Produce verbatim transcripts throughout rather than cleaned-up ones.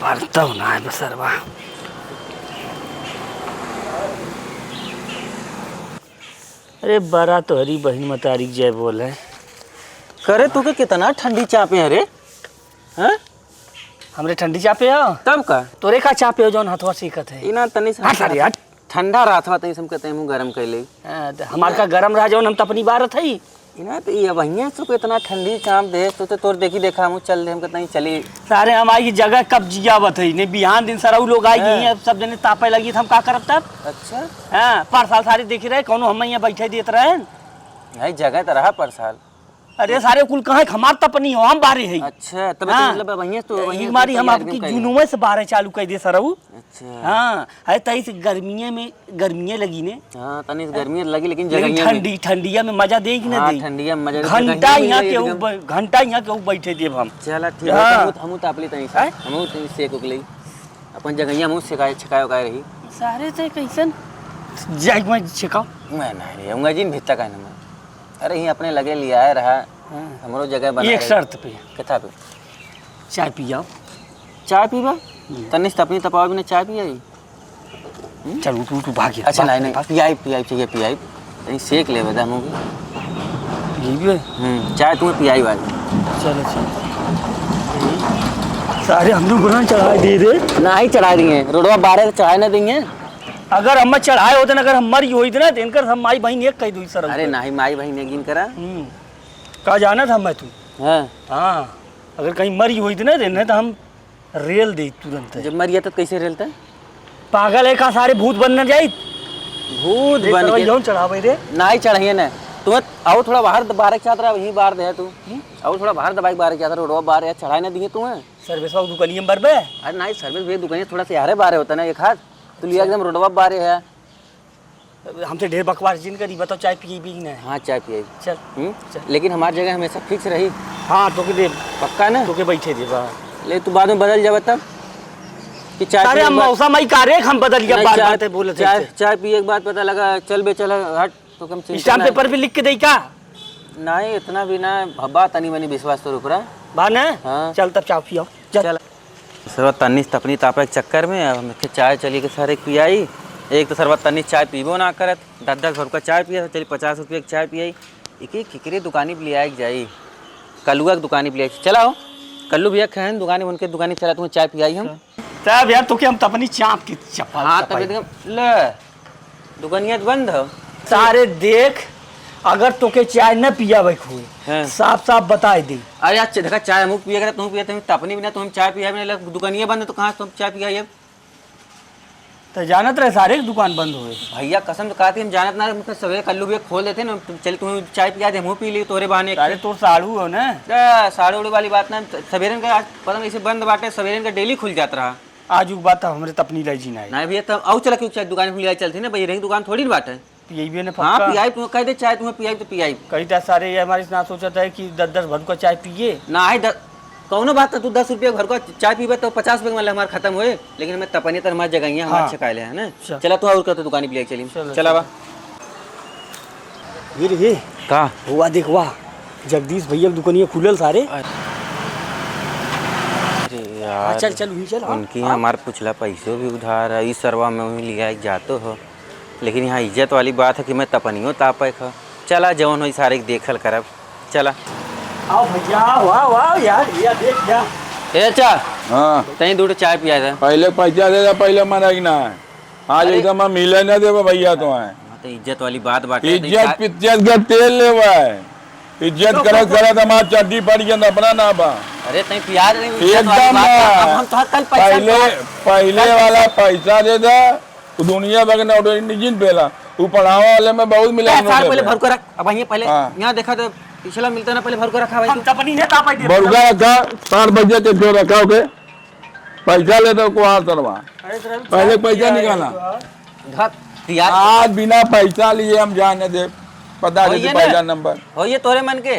परतौ ना है बसरवा। अरे बड़ा तोहरी बहिन मतारी जय बोल है। करे तू के कितना ठंडी चापे है रे? हैं? हमरे ठंडी चापे हो? तब का? तोरे का चापे हो जौन हथवा सीखत है? इना तनी से हट सारे हट। ठंडा रहत बा, तनी से हम कहते हैं मुँह गरम कर ले। हाँ, तो हमार का गरम रहा जौन हम तपनी बारत है? इना तो ये वहिया से को इतना ठंडी चाप दे, तो, तो तोर देखी देखा हम चल दे, हम कहते हैं चली। सारे हम आई जगह कब जियावत है, ने बिहान दिन सरऊ लोग आई हाँ। गई हैं, अब सब जने तापे लगी, तो हम का करब तब? अच्छा। हाँ, पर साल सारे देखे रहे, कौनो हम यहाँ बैठे देत रहे। नहीं, जगह तो रहा पर साल। अरे सारे कुल कहाँ हमार तपनी हो, हम बारे है। अच्छा, तब हाँ। मतलब वहिया से तो, वहिया से मारी तो हम तैयार आपकी एकदम कर जुनूमे से बारे चालू कर दे सरऊ। अच्छा। हाँ, है तई से गर्मिये में, गर्मिये लगी ने। हाँ, तनी से गर्मिये लगी, लेकिन लेकिन जगहिया में ठंडी, ठंडिया में मजा देई कि ना हाँ, देई? ठंडिया में मजा देई, घंटा जगहिया में यहाँ मजा केहू एकदम। ब-, घंटा यहाँ केहू बैठे देब हम। चला, ठीक है, हाँ। हमहू, हमहू ताप ली तनी से। हैं? हमहू तनी सेक उक लेई। अपन जगहिया हमहू सेकाए, छेकाए उकाए रही। सारे ते कैसन? जाए के मैं छेकाओ। मैं नहीं रहूँगा जी, भित्ता का ना मैं। अरे, ही अपने लगे लियाए रहा, हाँ। हमरो जगह बना एक रही। शर्त पे। कथा पे? चाय पियाओ। चाय पीबा? हम्म। तनिस त अपनी तपावे बिना चाय पियाई? हम्म? चल, उठ, उठ, उठ, भाग, अच्छा, भाग, नहीं, नहीं, भाग। पियाई, पियाई, ठीक है, पियाई। तनी सेक लेवे दा हमहू के। पियबे? हम्म, चाय तुम्हें पियाई बात। चलो, चलो। सारे हम लोग गुना चढ़ाए दे दे। नहीं चढ़ा देंगे, रोडवा बारे चढ़ाए ना देंगे। अगर हम चढ़ाए होते ना, अगर हम मरी होई ना, तो इनकर हम माई बहिन एक कह दो सर। अरे नहीं, माई बहिन एक जिन करा। हम्म। का जानत हम मैं तू? हाँ। हाँ, अगर कहीं मरी होई ना, तो इन्हें तो हम रेल दे तुरंत। जब मर गया तो कैसे रेलता? पागल है का सारे, भूत बनने जाई? भूत देख, बन के जौन चढ़ावे रे। नहीं चढ़ाइए ना। तू आओ थोड़ा बाहर द-, बाहर के चाहत रहा, यहीं बाहर दे तू। हम्म? आओ थोड़ा बाहर दबाई, बाहर के चाहत रहा, रोडवा बाहर है, चढ़ाई ना दिए तू हैं। सर्वेसवा दुकानिया में बरबे? अरे नहीं, सर्वेस भैया दुकानिया थोड़ा सा यारे बाहर होता ना, एक हाथ। तू लिया अच्छा। एकदम रोडवा बाहर है। हमसे ढेर बकवास जिन करी, बताओ चाय पिए भी कि नहीं? हाँ, चाय पिए। चल। हम्म? चल। लेकिन हमार जगह हमेशा फिक्स रही। हाँ, तोके दे। पक्का ना? तोके बैठे दे, बा। ले, तू बाद में बदल जाबे तब? कि चाय अरे, पिए हम के बाद मौसम आई का रे, हम बदल गया, नहीं, बार चाय, बार ते बोलत चाय, है। चाय पिए के बाद पता लगा, चल बे, चल, हट, तो कम चिंता स्टाम्प ना। पेपर भी लिख के दे का? नहीं, इतना भी ना, भब्बा तनी मनी विश्वास तो रुक रहा। बा ना? हाँ। चल तब चाय पियो, चल। चल। सरवा तन्नी से तपनी तापे के चक्कर में अब हमके चाय चली के सारे पियाई। एक तो सरवा तन्नी चाय पीबो ना करत, दस दस रुपया चाय पिया, चली पचास रुपया के चाय पियाई। इके केकरे दुकानी पे लियाए के जाई, कल्लुआ के दुकानी पे लियाए। चला हो, कल्लू भैया खाएन दुकानी, उनके दुकानी चला, तुम्हें चाय पियाई हम। तब यार, तोके हम तपनी चाप की चप्पल हाँ, तब चपाई। एकदम, ले, दुकनिया तो बंद हो। सारे देख, अगर तोके चाय न पियावे के होई, हाँ। साफ साफ बताई दे। अरे यार, च-, देखा, चाय हमहू पिए करे, तू पिए, तू तपनी बिना, तू हम चाय पियावे बिना, ले, दुकनिया बंद है, तो कहाँ से हम चाय पियाई अब? तो जानत रहे सारे की दुकान बंद होए। भैया, कसम से कहा थी, हम जानत ना रहे, मतलब, सवेरे कल्लू भैया खोल देते ना, तो चल, तू चाय पिया दे, हमहू पी ली तोरे बहाने। अरे, तोर साड़ू हो ना? ए, साड़ू उड़ू वाली बात ना, सवेरे का आज पता नहीं, ऐसे बंद बाटे, सवेरे का डेली खुल जात रहा। आज उ बात हमरे तपनी रह जी ना है। नहीं भैया, तब आऊ चला, क्यों चाय दुकान खुल जाए, चलती ना भैया, रही दुकान थोड़ी ना बाटे। पियबे ने हाँ, पक्का? पियाई, तू कह दे चाय, तुम्हें पियाई तो पियाई। कही था सारे, ये हमारे इतना सोचत है कि दस दस भर का चाय पिए। ना है, द-, कौनो बात ना, तू दस रुपया भर का चाय पीबे तो पचास रुपया वाला हमार खत्म होए, लेकिन हमें तपनिया तर हमार जगहिया हमार हाँ। छकाए ले है ना। चल। चला, तू और कर तो दुकान पे ले चली। चलो, चला चलो। बा। गिर ही। का? हुआ देख, वाह, जगदीश भैया के दुकनिया खुलल सारे। अरे यार, हाँ, चल, चल, वहीं चल, हाँ, उनकी हाँ। हमार पुछला पैसो भी उधार है, ई सरवा में वहीं लिया जातो हो, लेकिन यहाँ इज्जत वाली बात है कि मैं तपनियो तापे खा। चला, जवन होई सारे के देखल करब। चला। आओ भैया, वाह, वाह, यार, भैया, देख क्या। ए, अच्छा। हाँ। तहीं दू ठो चाय पिया दे। पहले पैसा दे दे, पहले मना कि ना है। आज अरे। एकदम हम मिले ना देबे भैया तो है। हाँ, तो इज्जत वाली बात बाटे, तो इज्जत चाय पिज्जत का तेल लेबे। इज्जत तो करत तो करत हमार चड्डी फट गया, अपना ना बा। अरे, तहीं पिया दे, इज्जत वाली एकदम बात ना। अब हम तो कल पैसा पहले, तो पहले कल वाला पैसा दे दे। उ दुनिया भर के नौटंकी जिन पेला, उ पढ़ावा वाले में बहुत मिला ए, हम लोग सार, के पहले पे। भर के रख। अब वहीं पहले हाँ। यहाँ देखा तो पिछला मिलता ना, पहले भर के रखा भाई हम तू। तपनी ने तापाई दे। भर के रखा, साठ बजे के जो रखा, ओके। पैसा ले तो को हाथ सरवा। अरे सर, अभी पहले चाय पैसा पिया है निकाला। तो, हाँ। धत, यार। आज बिना पैसा लिए हम जाने दे। पता होइए नहीं ना। पहला नंबर। होइए तोरे मन के।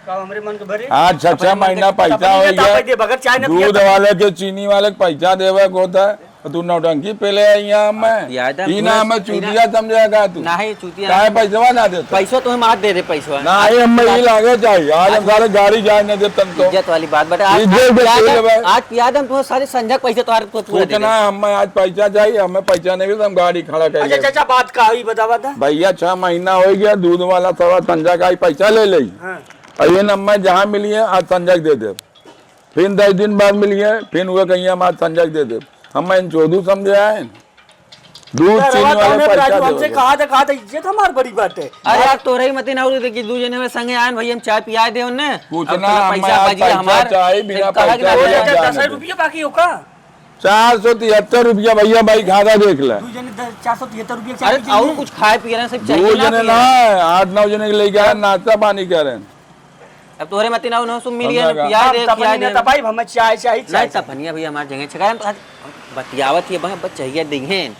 का हमरे मन के भरे? आज छह, छह महीना पैसा होइए। तपनी ने तापाई दे, बगैर चाय ना पिया दूध तब। वाले के, चीनी वाले के पैसा देवे को होता है। तू नौटंकी पेले है यहाँ में। याद है, ई ना हमें चूतिया समझेगा तू। नहीं, चूतिया काहे नहीं। पैसवा ना देता? पैसवा तुम्हें मार दे दे, पैसवा। नहीं, हमें ई लागे चाहिए। आज हम सारे गाड़ी जाए ना देता तो। इज्जत वाली बात, but आज, इज्जत आज के याद तेल है, भाई। आज याद है, हम तुम्हें सारे संझा के पैसे तुम्हारे को पूरा दे दे। सोचना, हमें आज पैसा चाहिए, हमें पैसा नहीं मिलता, हम गाड़ी खड़ा कर अच्छा, लेंगे। चाचा, बात का हुई, बतावा था। भैया, छह महीना हो गया, दूध वाला सवा संझा का ही पैसा ले ले। हाँ। और ये नम्बर जहाँ मिली है, आज संझा के दे दे। फिर दस दिन बाद मिली है, फिर वो कहीं हम आज संझा के दे दे। हम इन चोदू समझे आए। दूध चीनी वाले पैसा राजू, हमसे कहा था, कहा था, इज्जत हमार बड़ी बात है। अरे यार, तोरे ही मती ना हो रही कि दू जने में संगे आए, भैया, हम चाय पिया दे उन्हें। कुछ अब ना, तोला हम पैसा आज बजिया पैसा हमार, चाय बिना फिर कहा कि पैसा ना दे दे। दस रुपया बाकी हो का? चार सौ तिहत्तर रुपया भैया, भाई खाता देख ले। दू जने दस, चार सौ तिहत्तर रुपया अरे, चाय और चाहिए। कुछ खाए पिए ना, सब चाहिए दू ना जने पिए। ना, आठ नौ जने के लेके आए, नाश्ता पानी करें। अब तोहरे मती ना, उन्होंने सुन मिली है, समझा ना, पिया हम दे, तपनी पिया ना दे। तपाई, हमें चाय, चाय, चाय, नहीं, चाय। तपनिया भैया हमार जगह छका, हम तो आज बतियावत ही, बस, बस चाहिए देंगे।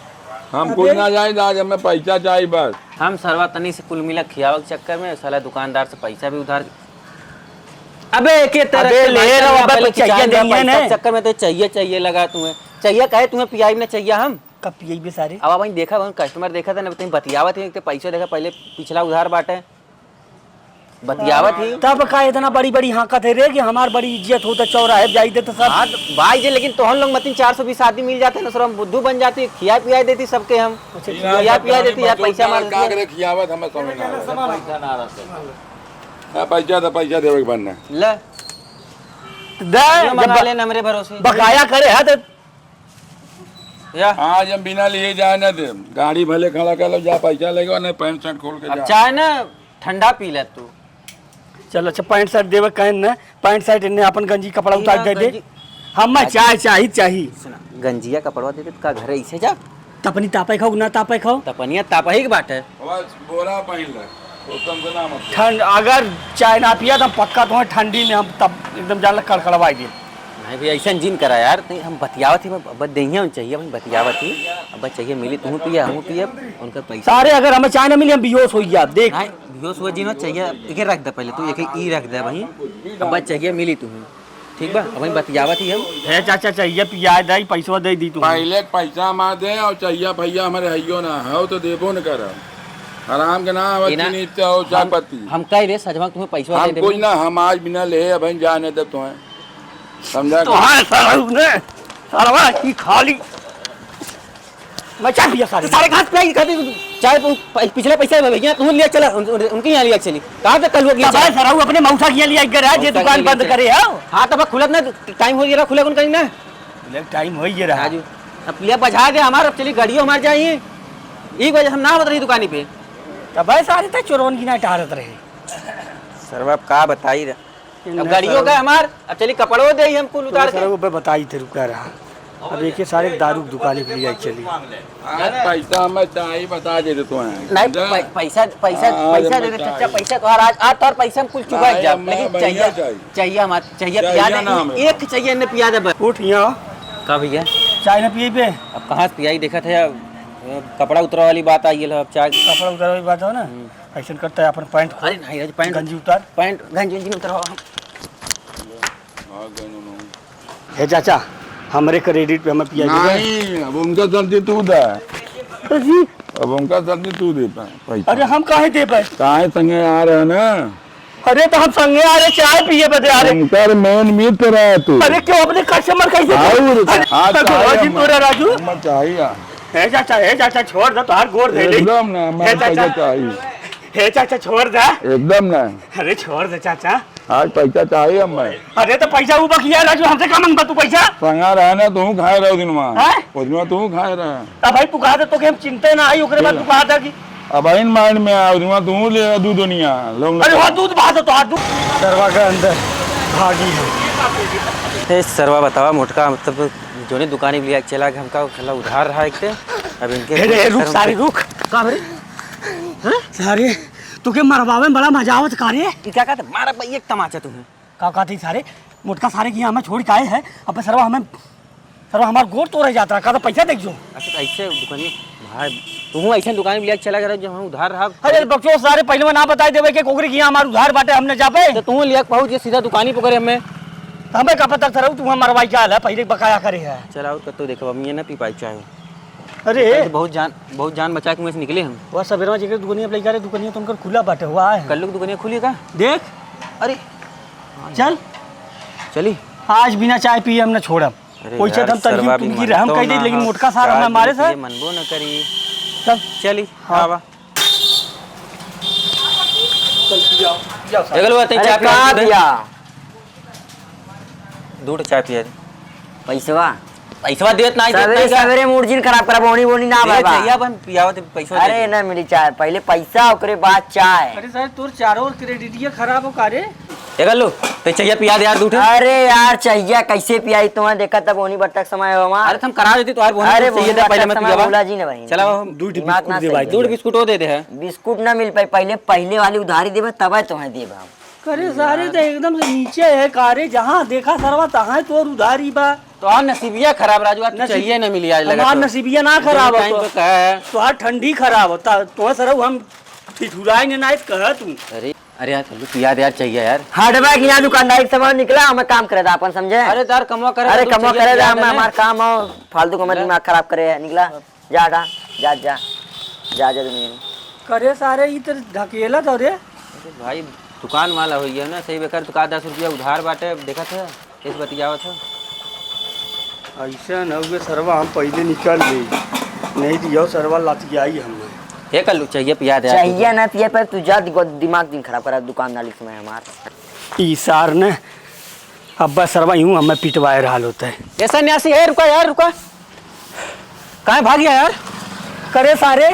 हम अबे। कुछ ना जाए, आज हमें पैसा चाहिए बस। हम सरवा तनी से कुल मिला खियावे के चक्कर में साला दुकानदार से पैसा भी उधार। अबे, एक ही तरह अबे, से ले बात रहो, कर, अबे, पहले तो चाहिए खिंचाई देंगे पैसा ना। चक्कर में तो चाहिए, चाहिए लगा तुम्हें। चाहिए काहे तुम्हें पियाई में चाहिए हम? कब पियई बे सारे? अब वहीं देखा, वहीं customer देखा था ना, तुम बतियावत ही, एक तो पैसा देखा, पहले पिछला उधार बाटे। बतियावत ही। तब का इतना बड़ी बड़ी हाँकत है रे कि हमार बड़ी इज्जत होता, चौराहे पे जाई दे तो सब। हाँ, तो भाई जी, लेकिन तोहन लोग मतिन चार सौ बीस आदमी मिल जाते ना, सर, हम बुद्धू बन जाती, खिया पिया देती सबके हम। अच्छा, खिया पिया देती यार, पैसा मार का देती। करे खियावत हमें समझ ना आवे। पैसा ना रहता। हाँ, पैसा दे, पैसा देवे के बनना। ले। दे, ये मंगा जब ले ना मेरे भरोसे। बकाया करे है तो या। आज हम बिना लिए जाए ना दे। गाड़ी भले खड़ा कर लो, जा पैसा लेके, नहीं पैंट शर्ट खोल के अब जा। चाहे ना ठंडा पी ले तू। चल, अच्छा, पैंट शर्ट देवे कहें ना, पैंट शर्ट इन्हें अपन गंजी कपड़ा ई उतार ना दे दे। गंजी। हमें आज चाय चाही, चाही। सुना, गंजिया कपड़वा दे दे, का घरे इसे जा। तपनी तापे खाओ, ना तापे खाओ। तपनिया तापही के बाटे। बस बोरा पहन ले, तो कम से ना मत। ठंड, अगर चाय ना पिया तो पक्का तुम्हें ठंडी में हम तब एकदम जान लग कड़कड़वाई दे। नहीं भैया, ऐसा जिन करा यार, नहीं, हम बतियावत ही, अब देहिया चाहिए, हम बतियावत ही, अब चाहिए मिली, तू पिया, हम पिए, उनका पैसा। सारे अगर हमें चाय ना मिली, हम बेहोश हो गया, देख। नहीं, बेहोश हुआ जिन हो चाहिए, एक रख दे पहले, तू एक ई रख दे भाई, अब चाहिए मिली तू, ठीक बा, अब बतियावत ही हम। हे चाचा, चाहिए पिया दे, पैसवा दे दी तू। पहले पैसा मार दे, और चाहिए भैया हमारे हइयो ना हो तो देबो न कर। आराम के ना, अब इना, चीनी चाय, चाय हम, पत्ती। हम कह रहे सजवा तुम्हें पैसवा दे हम कुछ देबो। ना, हम आज बिना ले अब जाने दे तुम्हें। समझा? तोहार सरऊ ने, सरवा की खाली। मैं चाय पिया सारे। सारे घास पे आई खाती तू। चाय पी-, पी-, पिछले पैसे में भैया, तू लिया चला, उन-, उन-, उनके यहाँ लिया चली। कहाँ से कल हुआ तब गया? सरऊ अपने मौसा के यहाँ लिया गया रहा, जे मौसा दुकान के लिए बंद लिया करे है। हाँ, तब खुलत ना, टाइम हो गया रहा, खुला कौन कहीं ना? खुले टाइम हो गया रहा। राजू, अब लिया बजा दे हमार, अब चली गाड़ियों हमार जाइए। एक बजे हम ना होत रही दुकानी पे। तब भाई सारे तक चोरवन की ना टहरत रहे। सरवा, अब का बताई रे? अब गाड़ियों का हमार, अब चली कपड़ों दे ही हम कुल उतार के। सरवा, बे बताई थे, रुका रहा। अब एक ही सारे दारू की दुकान के लिए चली। आज पैसा हमें चाहिए, बता दे दे तो हैं। नहीं, समझा? पै-, पैसा, पैसा, हाँ, पैसा दे दे, चाचा, पैसा तो आज, आज तोर पैसा हम कुल चुका नहीं, जाब, हमें लेकिन भैया चाहिए, चाहिए। चाहिए हमार, चाहिए चाहिए पिया दे, ना हमें। एक चाहिए ने पिया दे बस। उठ यहाँ। का भैया? चाय ना पिए बे? अब कहाँ से पियाई, देखत है, अब कपड़ा उतरा वाली बात आई है, अब चाय। कपड़ा उतरा वाली बात हो ना? हम्म। ऐसन करता है, अपन पैंट खोल। अरे नहीं, अरे पैंट, गंजी उतार। पैंट, गंजी, गंजी उतारो। हे चाचा, हमरे credit पे हमें पिया दे। नहीं, अब उनका गलती तू दा। अजी। अब उनका गलती तू दे पा-, पैसा। अरे हम काहे दे पाए? काहे संगे आ रहे हैं ना? अरे तो हम संगे आ रहे, चाय पिए बदे आ रहे। उनकर main मित्र है तू। अरे क्यों अपने customer कैसे और अरे, आज अरे चाय राजू, हम तोरा राजू। हम चाहिए। हे चाचा, हे चाचा, छोड़ दे, तोहार गोड़ धइले। एकदम ना, हमारे हे चाचा। पैसा चाहिए। हे चाचा, छोड़ दे। एकदम ना। अरे, छोड़ दे, चाचा। आज पैसा चाहिए हमें। अरे, तो पैसा ऊ बकिया रहा, जो हमसे का मांगबा तू पैसा? संगा रहे ना, तू खाए रहो दिन में। हैं? वो दिन में तू खाए रहे। अब भाई, तू कहा था, तो के हम चिंते ना आई, ओकरे बाद तू कहा था कि अब इन mind में आओ, दिन में तू ले दू दुनिया, लोग अरे, हो, दूध बहा दो, तो हाथ दूध। सरवा के अंदर भागी है। ए, सरवा बतावा, मोटका, मतलब, जोने दुकानी पे लिया चला के हमका, साला उधार रहा एक ते। अब इनके हे रे, रुक सारे, रुक। का रे? हाँ? सारे, तोके मरवावे में बड़ा मजा आवत का रे? ई का कहत? मारा भाई एक तमाचा तुम्हें। का कहत ही सारे? मोटका सारे की हमें छोड़ के आए हैं, अब सरवा हमें, सरवा हमार गोड़ तोड़े जात रहा, का तो पैसा देख जो। अच्छा, तो ऐसे दुकानी, भाई, तू ऐसे दुकान में लिया चला गया, जब हम उधार रहा। अरे बकचोद सारे, पहले में ना बताई देवे कि कोकरी की हमार उधार बाटे, हमने जाबे। तो तू लिया पहुँच गया सीधा दुकानी पकड़े हमें। हमें का पता सरऊ, तू हमार भाई का है, पहिले बकाया करे है। चल, और कत्तो देखब, हम ये ना पी पाई चाय। अरे। कल तो बहुत जान, बहुत जान बचा के वहीं से निकले हम। वह सबेरवा जेकर दुकनिया पे लइका रहे, दुकनिया तो उनकर खुला बाटे, हुआ है। कल्लू की दुकनिया खुली है का? देख। अरे। चल। चली। आज बिना चाय पिए हम ना छोड़ब। अरे कोई यार, चीज हम तनकी सरवा भी तुमकी मन रहम तो कह दे, ना लेकिन हो, मोटका सारा चाय मैं मारे बिना था। पिए मनबो न करी। चल। चली, हाँ। आवा। चल, पिया, पिया साहब। देखल हुआ, तै अरे चाय पिया का दे। पिया? दू ठो चाय पिया दे। पैसवा? पैसवा देत नाही, देत सवेरे, नाही का? सवेरे मूड जिन खराब करब, बोनी, बोनी ना दे बाबा। भैया, अपन पियावत पैसवा दे अरे दे। ना मिली चाय, पहिले पैसा, ओकरे बाद चाय। अरे साहब, तोर चारों ओर क्रेडिटिया खराब हो का रे? ए गल्लू, तै चाहिए पिया दे यार, दू ठे। अरे यार, चाहिए कैसे पियाई तुम्हें? देखा तब ओनी बरतक समय हो हमार। अरे, तो हम करा देती, तुम्हारे बोनी अरे, चाहिए बोनी था, पहले बरतक मत समय पियावा। बोला जी ना भाई। चला, हम दू ठे दिमाग बिस्कुट ना दे भाई, सही दू ठे है। बिस्कुट दे दे है। बिस्कुट ना मिल पाई, पहिले, पहिले वाली उधारी देबे, तबे तुम्हें देबे हम। अरे सारे, तो एकदम से नीचे है का रे? जहाँ देखा सरवा, तहाँ तोर उधारी बा। तो और नसीबिया खराब, राजू, आज तो नसीब-, चाहिए ना मिली, आज लगा हमार तो। नसीबिया ना खराब हो, टाइम तो पे कहा है। तोहार ठंडी खराब होता, तोहार सरऊ हम ठिठुराए ने ना, कहा तू। अरे, अरे यार, चलो, पिया दे यार, चाहिए यार। हटबा कि यहाँ दुकानदारी के सामान निकला, हमें काम करे था अपन, समझे? अरे तार कमवा करे अरे, था, तू कमवा चाहिए, करे पिया था, दे हमें, ना। हमार काम हो, फालतू के मत ना। दिमाग खराब करे, निकला। जा, हटा, जा, जा, जा, जा, दुनिया में। करे सारे, ई तो ढकेला था रे। अरे भाई, दुकान वाला हो गया ना, सही बेकार, तो का दस रुपया उधार बाटे, देखा था। कैसे बतियावत हो? ऐसे न हुए सरवा, हम पहिले निकल गई, नहीं तो यह सरवा लतियाई हमें। हे कल्लू, चाहिए पिया दे यार, चाहिए तू। ना पिए पर तू जा, दिगो-, दिमाग दिन खराब करा दुकानदारी के समय हमार। ई सार ने, अब्बा सरवा यूं हमें पिटवाए रहल होता है। ऐसा न्यासी है, रुका यार, रुका। काहे भाग गया यार? करे सारे,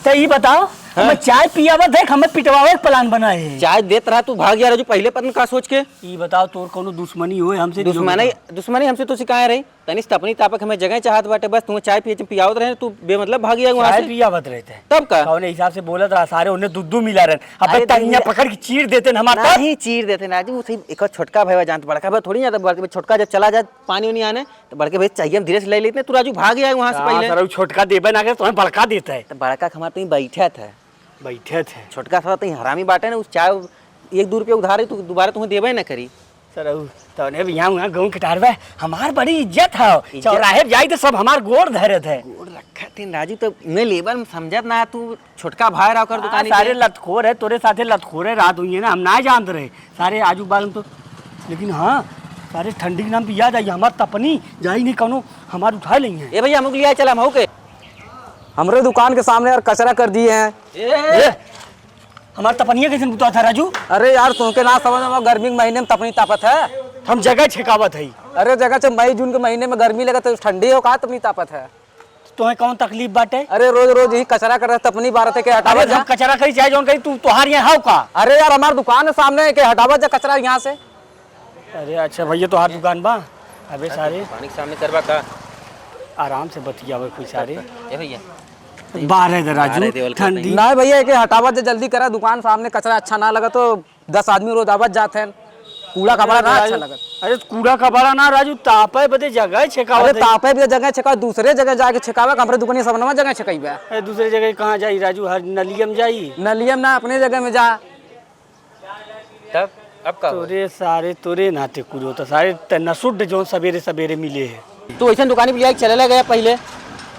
तो ई बताओ, हाँ? हमें चाय पियावत है, हमें पिटवावे के प्लान बना है। चाय देत रहा, तू भाग गया राजू, पहिले पता न का सोच के। ई बताओ, तोर कौनो दुश्मनी होए हमसे? दुश्मनी, दुश्मनी हमसे तो सिकाए रही। तनी से तपनी तापक हमें जगह चाहत बाटे, बस तू चाय पिए, पियावत रहे, तू बेमतलब भाग गया वहाँ चाय से। पियावत रहते हैं। तब का? कौने हिसाब से बोलत रहा, सारे उन्हें दुद्दू मिला रहे। अब अरे तंगिया धीरे पकड़ के चीर देते हैं हमार तब। नहीं चीर देते ना राजू, वो सही एक छोटका भाई जानत, बड़का भाई थोड़ी जानत, बड़के छोटका जब चला जाए पानी उनी आने, तो बड़के भाई चाहिए हम धीरे से ले लेते हैं, तू राजू भाग गया वहाँ से हाँ, पहिले। सर, वो छोटका देबे ना करे, तुम्हें बड़का देता है। तो बड़का हमारे तहीं बैठे थे। बैठे थे। छोटका साला तहीं हरामी बाटे ना, उस चाय एक दू रुपया उधार है, तू दोबारा तुम्हें देबे ना करी। सरऊ, तौने भी यहाँ, वहाँ गाँव के टारवे, हमार बड़ी इज्जत है। इज्जत? चौराहे पे जाई तो सब हमार गोड़ धरत है। गोड़ रखा तीन राजू, तो मैं लेबर में समझत ना, तू छोटका भाई रहा कर हाँ, दुकानी सारे पे। लतखोर है, तोरे साथे लतखोरे रात हुई है ना, हम ना जानत रहे। सारे आजू बाजू तो, लेकिन हाँ, सारे ठंडी के नाम पे याद आई, हमार तपनी जाई नहीं कौनो, हमार उठा लेंगे। ए भैया, हमको लिया चला, हम के। हमरे दुकान के सामने यार कचरा कर दिए हैं। ए, ए, हमार तपनिया कैसे बुता था राजू? अरे यार, तुमके ना समझ में, गर्मी के महीने में तपनी तापत है। हम जगह छेकावत है। अरे जगह से मई जून के महीने में गर्मी लगत है, ठंडी हो का तपनी तापत है? तोहे कौन तकलीफ बाटे? अरे रोज रोज यही कचरा करत, तपनी बारत है, के हटावा अरे जा। हम कचरा करी चाहे जौन करी, तू तोहार यहाँ हाव का? अरे यार, हमार दुकान है सामने, के हटावा जा कचरा यहाँ से। अरे अच्छा भैया, तोहार दुकान बा? अबे सारे। पानी के सामने करबा का? आराम से बतियावे कोई सारे। ए भैया। बाहर है राजू, बाहर है देवल ठंडी। नहीं भैया, एके हटावा जा, जल्दी करा, दुकान सामने कचरा अच्छा ना लगा तो दस आदमी रोज आवत जात हैं, कूड़ा कबाड़ा ना अच्छा लगत। अरे कूड़ा कबाड़ा ना राजू, तापे बदे जगह छेकावत अरे है। तापे बदे जगह छेकावत, दूसरे जगह जाके छेकावा, हमरे दुकानिया सामने जगह छेकइबे। अरे दूसरे जगह कहाँ जाई राजू, हर नलियम जाई। नलियम ना, अपने जगह में जा। तब अब का होई? तोरे सारे, तोरे नाते कुल होता, सारे त-, नसुड्ड जौन सबेरे सबेरे मिले है। तू ऐसन दुकानी पे लिया के चले गया पहिले,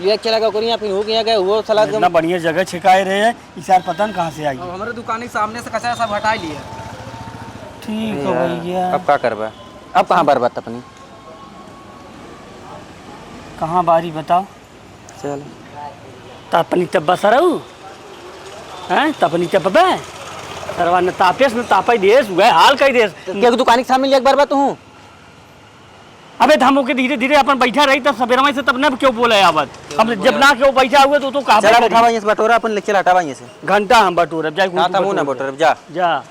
लिया के चला गया, ओकरी यहाँ फिर हो गया गया, वो साला एकदम इतना बढ़िया जगह छिकाए रहे हैं, ई सार पता न कहाँ से आई। अब हमरे दुकानी के सामने से कचरा सब हटाई लिए। ठीक है यार, भैया। अब का करबा? अब कहाँ बरबा तपनी? कहाँ बारी बताओ? चल। तपनी तब्बा सरऊ? हैं? तपनी तब्बे? सरवा न तापेस न तापे देस, वह हाल कई देस। तो केहू दुकानी के सामने लिया के बरबा तू? अबे, त हम ओके धीरे धीरे अपन बैठा रही, तब सबेरवा से तब न क्यों बोले आवत। हम जब ना क्यों बैठा हुए, तो, तो कहा चल, अब बैठा उठावा रही? यहाँ से बटोरा, अपन ले चल, हटावा यहाँ से। घंटा हम बटोरब, जाए हाँ, कोई तब वो ना बटोरब। बटोरब, जा। जा।